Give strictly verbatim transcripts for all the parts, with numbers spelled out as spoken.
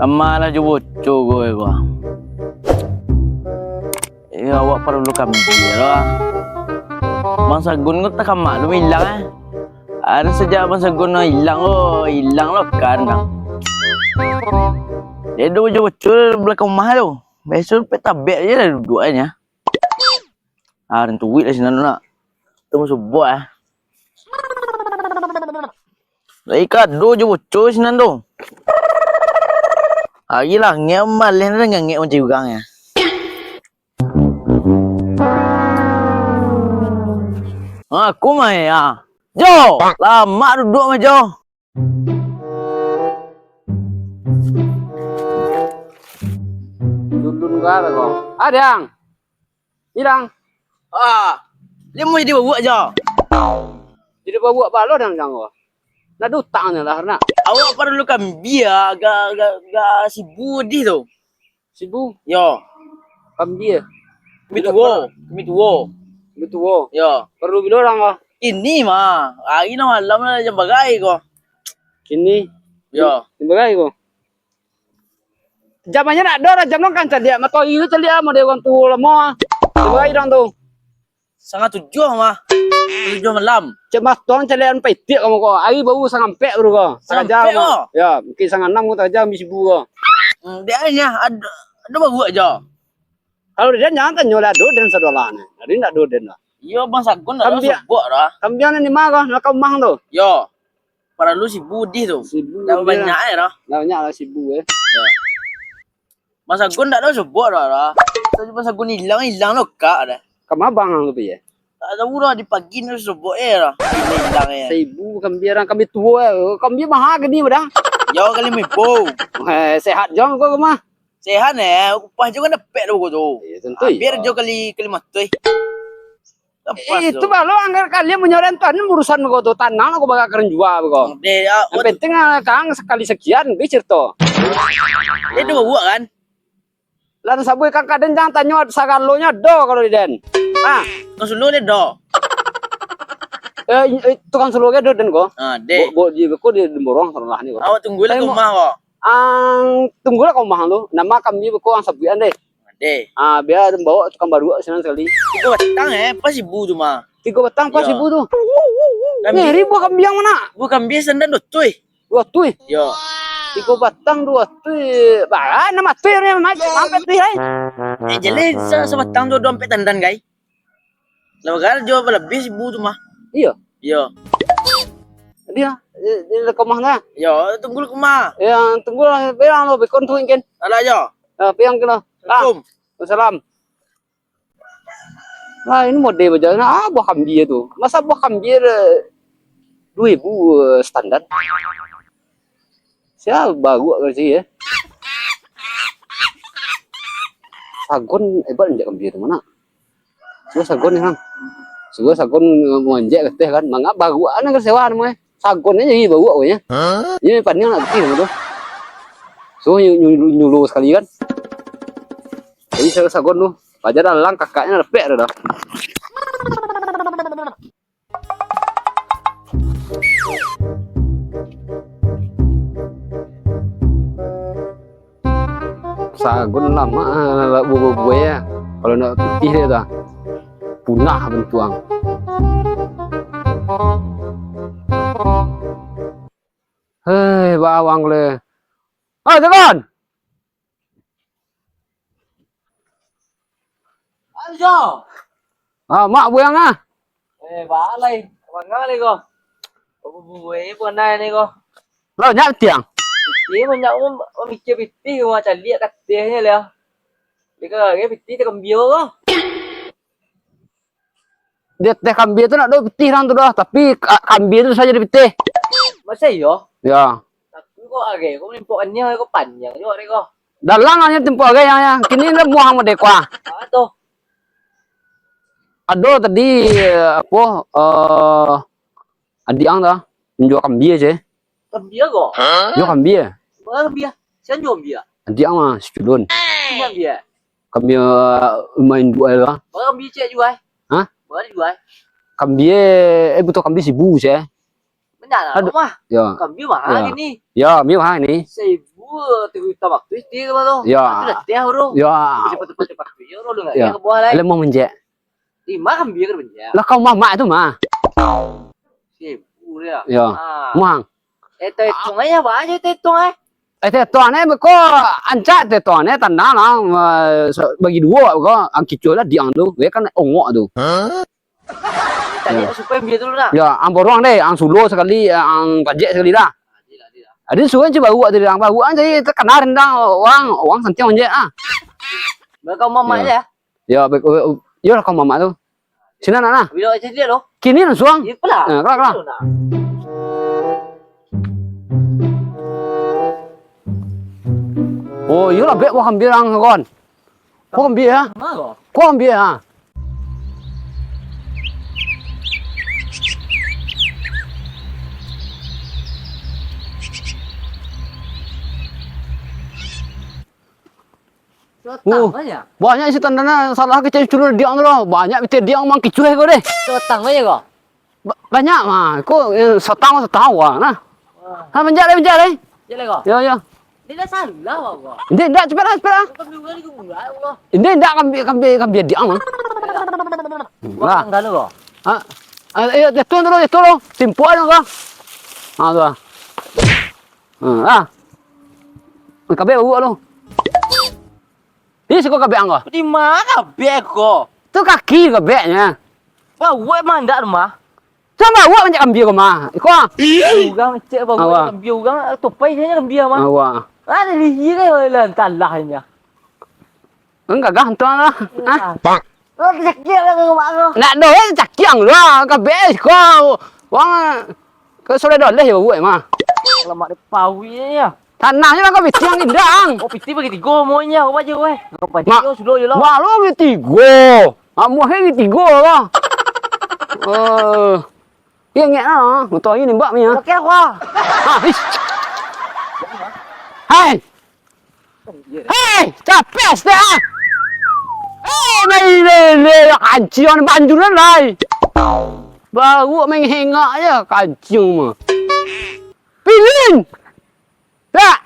Lamo lah jo boco ko, ko. Eh, awak paralu kambia lah. Bang Sagun ko tak maklum ilang, eh. Ado sajak Bang Sagun ilang ko, ilang lo kan, Bang. Dia ado jo boco balakang rumah tu. Biaso pek tabek je lah duduak nyo. Ah, rantuik lah sinan tu nak. Tu musuh buah, eh. Lai kado jo boco sinan tu. Ari langik maleh nan ngangek mancari urang, ya. Ah, aku mah, ya. Jo, lamak duduak mah, Jo. Dulun gua ko. Adiang. Ilang. Ah, dia mau jadi bawak jo. Jadi bawak balo dan jang ko. Nak dutang ni lah nak. Awak paralu kambia ga ga ga sibu dih tu. Sibu? Yo. Kambia. Kami tuo, kami tuo. Kami tuo. Yo. Paralu bilo urang ko. Ini mah, hari na malam lah jam bagai ko. Kini. Yo. Jam bagai ko. Jam aja nak ado lah, jam nan kan caliak, matoari tu caliak, model urang tuo lamo. Jam bagai urang tu. Sangah tujuah mah. Tujuah malam. Cek mas tuang caliak ampai tiak kamu ko. Hari baru sangah ampek baru ko. Sangah ampek ko? Ya, mungkin sangah anam ko tak aja ambil sibu ko. Hmm, dia hanya ada ada baru aja. Kalau dia jangan tanyo lah ado den sadolah ni. Jadi ndak ado den lah. Iyo, Bang Sagun ndak ado sobok dah. Kambiang ni mah ko, nak ka umah tu. Yo. Paralu sibu dih tu. Sibu. Dah banyak eh dah. Dah banyak lah sibu eh. Yo. Bang Sagun ndak ado sobok dah dah. Tadi Bang Sagun ilang, ilang lo kak dah. Kama bang tu pi eh? Tak tahu dah, di pagi ni sobok eh dah. Ilang eh. Sibu kambia urang, kambia tuo eh. Kambia mahal gini dah. Yo, kali mipo. Eh, sehat jong ko mah. Sehat eh, upah jo kan dapek dah ko tu. Iyo, tentu. Hampir jo kali, kali matuih. Eh, itu balo anggar kalian manyoran tuan urusan ko tu, tanang ko bakal karen jua ko. Deh, ah, yang penting ah, kang sekali sekian bi cerita. Dia dua buah kan? Lan sabui kang kaden jangan tanyo sagalonyo do kalau di den. Ah, tukang sulu dia do. Eh, tukang sulu dia do den ko. Ah, deh. Bo, bo, di ko di demborong salah ni ko. Awak tunggu lah ke rumah ko. Ang tunggulah ka umah tu. Nama kami beko ang sabuikan deh. Deh. Ah, bia bawa tukang baruak sinan sakali. Tigo batang eh, pas sibu tu mah. Tigo batang pas sibu tu. Ngeri buah kambiang mana? Buah kambiang sandan dua tuih. Dua tuih. Yo. Tigo batang dua tuih. Bah, nama tuih ni mah, mampet tuih ai. Eh, jadi sa- sabatang tu dua ampek tandan kai. Lah bagana jo balabih sibu tu mah. Iyo. Iyo. Dia di, di kamar nah. Yo, tunggu lah kamar. Ya, tunggu lah, bilang lo bekon tu ingkin. Alah yo. Ya, piang kena. Assalamualaikum. Waalaikumsalam. Lah, ini model bajalan ah buah kambia tu. Masa buah kambia dua ribu standar. Sia baruak kali sih ya. Sagon hebat injak kambia tu mana? Suruh sagon ni, Bang. Suruh sagon manjek kateh kan. Mangap baruak kan sewa namanya. Sagon aja ni baruak pokoknya. Ini pandang nak putih tu. Suruh nyu- nyu- nyuluh sekali kan. Jadi suruh sagon tu. Paja dalam kakaknya lepek dah. Sagun lamak lah bubuai ya. Kalau nak putih dia dah punah bentuang. Hei, bawang le. Ah, Sagun. Ayo. Ah, mak buyang ah. Eh, balai. Manga lai ko. Abu buai panai ni ko. Lo nyak tiang. Pitih banyak um mikir pitih rumah caliak kateh ni lah. Dia kagak pitih takambia ko. Di ateh kambia tu nak do pitih urang tu doh, tapi ka- kambia tu sajo dipitih. Masa iyo? Ya. Tapi kok agak kok melimpok kaniang kok panjang juga deh kok. Dalang hanya tempo agak yang yang kini dah buah sama dek kuah. Ah tu. Ado tadi apo eh adik ang dah menjual kambia je. Kambia ko? Jual kambia. Barang kambia. Siapa jual kambia? Adik ang mah si Culun. Siapa kambia? Kambia main duel lah. Barang kambia cek jual. Hah? Barang jual. Kambia eh butuh kambia sibu je. Nah, Aduh. Mah. Yo. Kambia mahal Yo. Ni. Yo, kambia mahal ni. Saribu tujuh ratus limo puluh tu, isti ke, Bang, tu? Yo. Itu dah teh, bro. Yo. Cepat-cepat, cepat. Yo, bro, lu nggak Yo. Lemah menjek. Lima kambia kan banyak. Lah, kau mamak tu mah. Saribu dia. Yo. Ah. Muang. Eh, terhitung aja, apa aja terhitung, eh? Eh, terhitung, eh, beko ancak terhitung, eh, tanah lah, eh, se-, bagi duo, beko, ang kicuah lah di ang tu. Dia kan ongok tu. Tadi Yo. Supaya biar dulu dah. Yo, ang borong deh, ang sulo sekali, ang pajek sekali dah. Adil, adil lah. Adi suruah cuba buat tu, ang buat, ang jadi terkenal rendang, orang, orang santiang je, ah. Beko mamak Yo. Je, ya? Yo, be-, be-, yo lah kau mamak tu. Sini nak, nah. Bila aja dia lo. Kini langsung. Iya pula. Nah, kelak, kelak. Nah. Oh, iyolah, bek wah ambil ang, kon. Kau ambil, ya? Kau ambil, ya? Setan Oh, banyak. Banyak isi tandana salah kecil culur diang tu lah. Banyak pitih diang mang kicuah ko deh. Setan banyak ko? Ba-, banyak mah. Ko, eh, setang, setang wah nah. Wah. Ha, manjak lai, manjak lai. Manjak lai ko? Yo, yo. Dia dah salah wah ko. Dia ndak, cepat lah, cepat lah. Kau ambil ular di kuburan, Allah. Dia ndak, kambia, kambia, kambia diang mah. Wah, Lah. Tangga lu ko? Ha? Ah, eh, jatuh dulu, jatuh dulu. Timpuan ko. Ha, tu lah. Ha, ah. Kabek bauak tu. Ih, siko kabek ang ko. Di ma kabek ko? Tu kaki kabeknyo. Bauak mandak tu mah. Tu bauak manjak kambia ko mah. Iko. Urang cek bauak Awak. Kambia urang, topai sajo kambia mah. Awak. Ada lihia kan, lah, talah nya. Enggak gah, tuan lah. Ah. Pak. Oh, sakik lah, Bang, Bang. Nak doh, eh, cakiang lah, kabeh ko. Wang ke soleh doleh ya, buat mah. Alamak, dia pawi ya. Tanahnya lah kau pitih ang indang. Oh, pitih bagi tigo maunya, apa aja, weh. Kau padi Mak, yo, sudah je lah. Mak lo bagi tigo. Amuah bagi tigo lah. Eh, iya ngek lah. Motor ini nembak punya. Oke, wah. Ah, ish. Hai. Hei, capek sudah ah. Hei, main lele, kancing banjuran lai. Baru main hengak je, kancing mah. Pilin. Tak.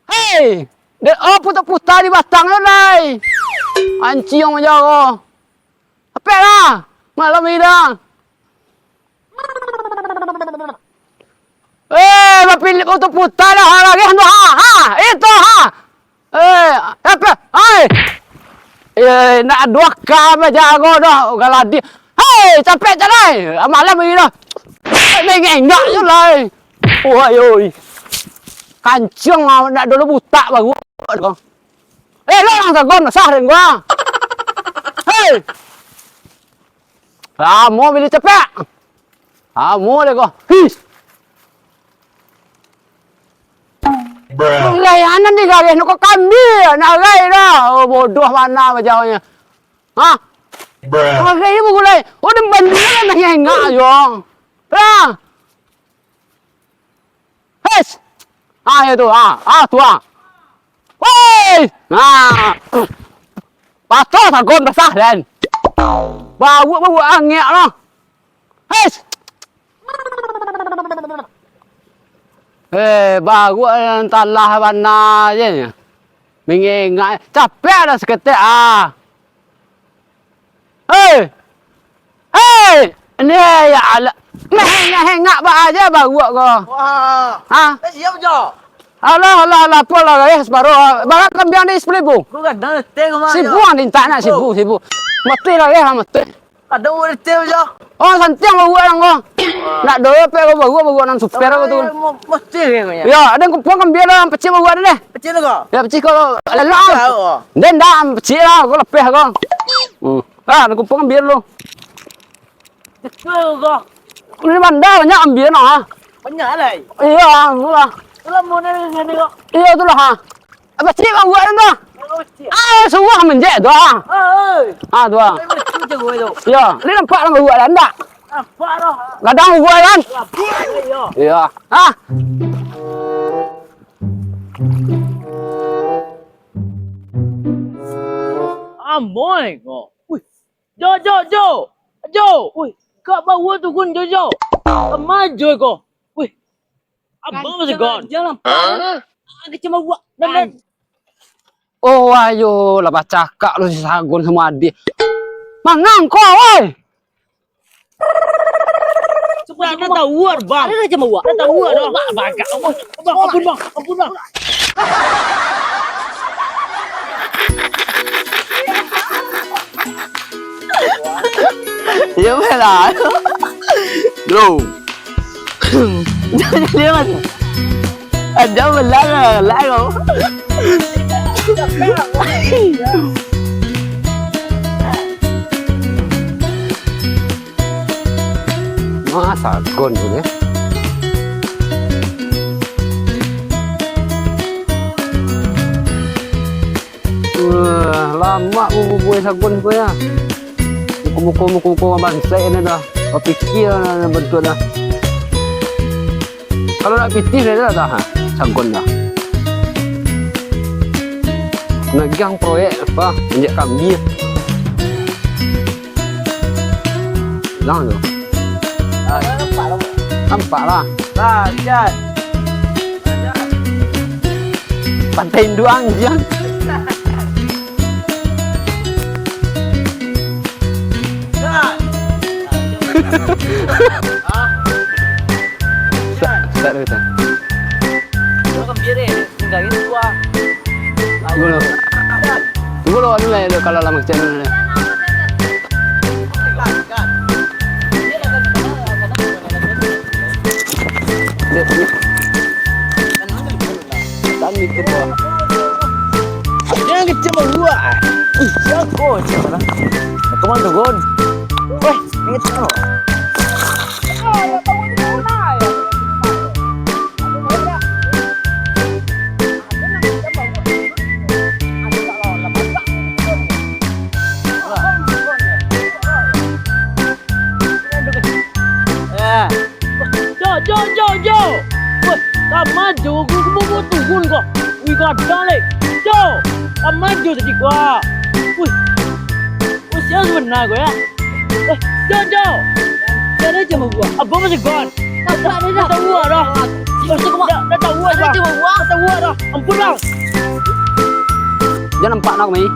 Hei, dek oh putar-putar di batang je lai. Kancing macam ko. Capek lah. Malam ni dah. Eh, bapilih putar-putar dah, ha, lagi tu, ha, ha, itu, ha. Eh, apa? Hai. Eh, nak dua kali jago dah, galadi. Hei, capek calai. Malam ni dah. Nengok-nengok je lai. Oi, oi. Kancing nak dulu butak baru. Eh, lo orang sagon, sah deng gua. Hei. Lamo bili capek. Lamo deh ko. Hih. Bruh. Gaya anan di gaya nak kambia, nak gaya dah. Oh, bodoh mana bajalannya. Hah? Bruh. Gaya bagulai. Oh, dan bandiran nak ngengak ajo. Lah. Hei. Ah, ya tu. Ah, ah, tu ah. Woi! Nah. Patah sagon basah, Dan. Bau, bau angek lah. Hei! Eh, baru talah bana je. Mengengak. Capek dah seketek, ah. Hei! Hei! Ini ya Allah. Mengengak-ngengak ba aja baruak ko. Wah. Ha? Eh, siap jo. Alah, alah, alah, apo lah, eh, separuh. Barang kambiang ni sepuluh ribu. Ku kadang teh rumah Sibu jo. Ang minta nak, Sibu. Sibu, sibu. Mati lah, eh, mati. Ada urang teh jo. Oh, santiang baruak lang ko. Nak doyo pe ko baruak, baruak nan super ko tu. Mesti dia punya. Ya, ada kumpang kambiang lah, pecik baruak ada deh. Pecik tu ko? Ya, pecik ko. Alah. Tahu. Dia ndak pecik lah, ko lepeh ko. Hmm. Ah, nak kumpang biar lu. Betul ko. Ini bandar banyak ambil no, ha. Banyak lah. Iya, itulah. Itulah mau ni sini ko. Iya, itulah, ha. Apa sih bang buat tu? Apa sih? Ah, suah menjek tu, ha. Ah, oi. Ah, tu, ha. Apa tu jago tu? Iya, ni nampak lah buat dah, ndak? Nampak dah. Kadang buat kan? Iya. Iya. Ha? Amoy ko. Wih, Jo, Jo, Jo! Jo! Wih, kak bawa tu kun, Jo, Jo! Kamajo ko. Wih. Abang masih gon. Jalan. Agak cuma buat. Dan, dan. Oh, ayo lah bacakak lu si Sagon samo Adi. Mangang ko, woi. Sudah, dah tahu, Bang. Ada aja mau. Dah tahu, dah. Bang, bagak. Bang, ampun, Bang. Ampun, Bang. Ya, lah. Bro. Jangan lihat. Ada belang lah, lah kau. Masa kon tu, eh? Wah, lamak bububuai Sagon ko ya. Muko-muko, muko-muko bansai ni dah. Bapikia lah bantuak dah. Kalau nak pitih dah, dah, dah, ha, Sagon dah. Nagiah proyek apa, minyak kambing. Hilang tu. Ah. Nampak lah. Nampak lah. Nah, lihat. Pantai Induang, Jiang. Start, start dulu, start. Tunggu dulu. Tunggu dulu, anu lah, kalau lama kecil dulu lah. Dek, dek. Tadi tu, Bang. Jangan kecil buah. Ih, siapa cakap lah? Kemana tu, Gon? Weh, ingat tu. Eh. Jo, jo, jo, jo. Weh, kama jo, ku, ku, ku, turun ko. Wih, gadang leh. Jo, kama jo tadi ko. Wih. Wih, sia sabana ko ya. Wih, jo, jo. Sia jo ma ko. Abang masih kuat. Nampak ni dah. Dah tahu dah. Masih kuat. Dah, dah tahu dah. Sia jo ma ko. Dah tahu dah. Ampun dah. Jan nampak nak, Mai.